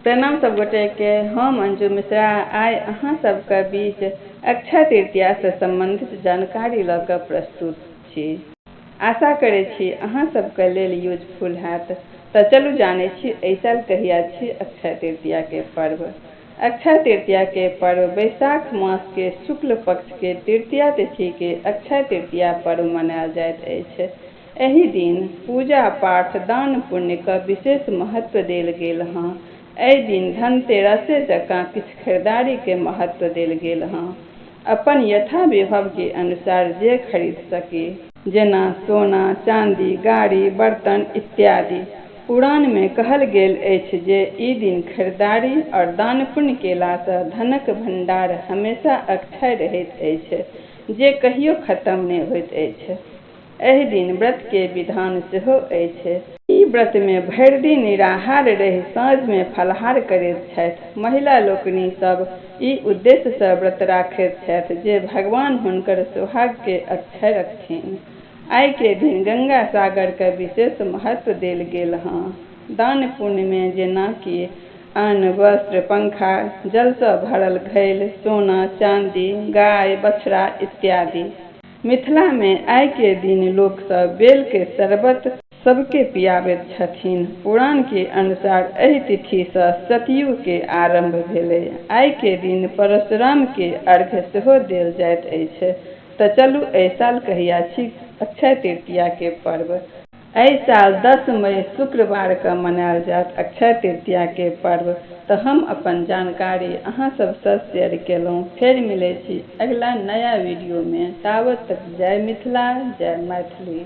प्रणाम सब गोटे के, हम अंजू मिश्रा आइ अहाँ सबके बीच अक्षय तृतीया से संबंधित जानकारी लऽ कऽ प्रस्तुत छी। आशा करै छी अहाँ सबके लेल यूजफुल हैत। तऽ चलू जानै छी एहि साल कहिया छी अक्षय तृतीया के पर्व। अक्षय तृतीया के पर्व बैसाख मास के शुक्ल पक्ष के तृतीया तिथि के अक्षय तृतीया पर्व मनायल जाइत अछि। एहि दिन पूजा पाठ, दान पुण्य क विशेष महत्व देल गेल हँ। एहि दिन धनतेरसे जकाँ किछु खरीदारी के महत्व देल गेल हँ। अपन यथा विभव के अनुसार जे खरीद सकी। जेना सोना, चांदी, गाड़ी, बर्तन इत्यादि। पुराण में कहल गेल अछि जे ई दिन खरीदारी और दान पुण्य केला सँ धनक भंडार हमेशा अक्षय रहैत अछि, जे कहियो खत्म नहि होइत अछि। एहि दिन व्रत के विधान सेहो अछि। ई व्रत में भरि दिन निराहार रहि साँझ में फलाहार करैत छथि। महिला लोकनि सब ई उद्देश्य सँ व्रत राखैत छथि जे भगवान हुनकर सुहाग के अक्षय रखथिन। आइ के दिन गंगा सागर के विशेष महत्व देल गेल हँ। दान पुण्य में जेना कि अन्न, वस्त्र, पंखा, जल सँ भरल घैल, सोना, चांदी, गाय, बछड़ा इत्यादि। मिथिला में आइ के दिन लोक सब बेल के शरबत सबके पियाबैत छथिन्ह। पुराण के अनुसार एहि तिथि सँ सतयुग के आरंभ भेलै। आइ के दिन परशुराम के अर्घ्य सेहो देल जाइत अछि। तऽ चलू एहि साल कहिया छी अक्षय तृतीया के पर्व। एहि साल 10 मई शुक्रवार के मनायल जायत अक्षय तृतीया के पर्व। तऽ हम अपन जानकारी अहाँ सबसँ शेयर केलहुँ। फेर मिलै छी अगिला नया वीडियो में। ताबत तक जय मिथिला, जय मैथिली।